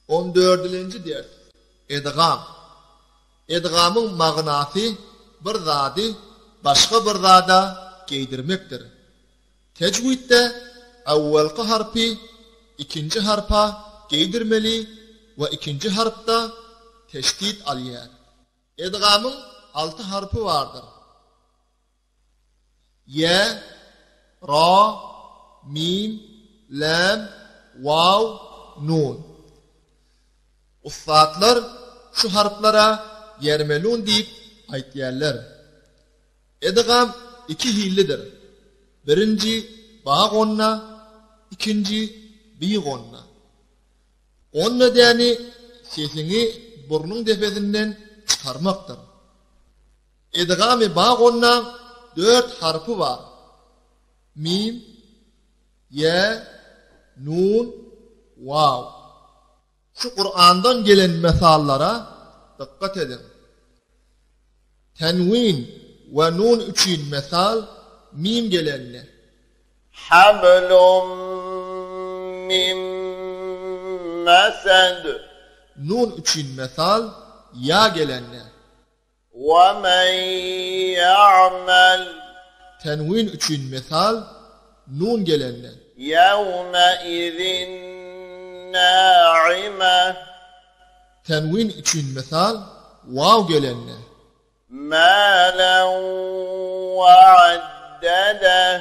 On dördülenji ders. Edgam. Edgamyň magnasy bir zady başga bir zada geýdirmekdir. Tejwidde awwalky harpy ikinji harpa geýdirmeli we ikinji harpda teşdit alýar. Edgamyň alty harpy bardyr. Ýe, Ra, Mim, Läm, Waw, Nun. Ussatlar şu harplara ýermelun diýip aýtýarlar. Edgam iki hillidir. Birinji ba gonna, ikinji bi gonna. Gonna diýeni sesiňi burnuň depesinden çykarmakdyr. Edgamy ba gonnaň dört harpy bar, mim, ýä, nun, waw. Şu Kurandan gelen mysallara dykgat ediň. Tenwin we nun üçin mysal mim gelende. Hablum min mesed. Nun üçin mysal ýa gelende. Wemen ýa'mel. Tenwin üçin mysal, nun gelende. Ýewmeizin nâime. Tenwin üçin mysal, waw gelende. Mâlen we'addedeh.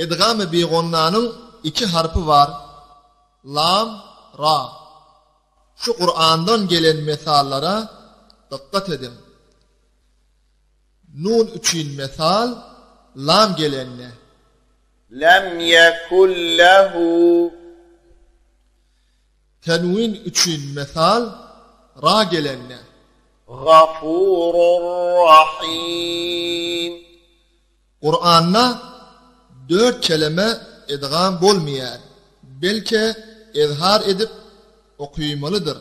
Edgamy bigonnanyň iki harpy bar, lam, ra. Şu Kurandan gelen mesallara dykgat ediň. Nun üçin mesal lam gelende. Lem yekun lehu. Tenwin üçin mesal ra gelende. Gafurur rahim. Kuranda dört keleme edgam bolmaýar, belke ezhar edip okymalydyr.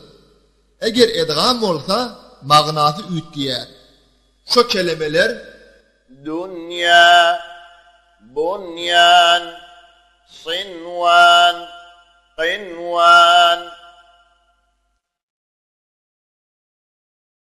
Eger edgam bolsa magnasy üýtgeýär. Şo kelemeler. Dünýä, bunýan, synwan, kynwan.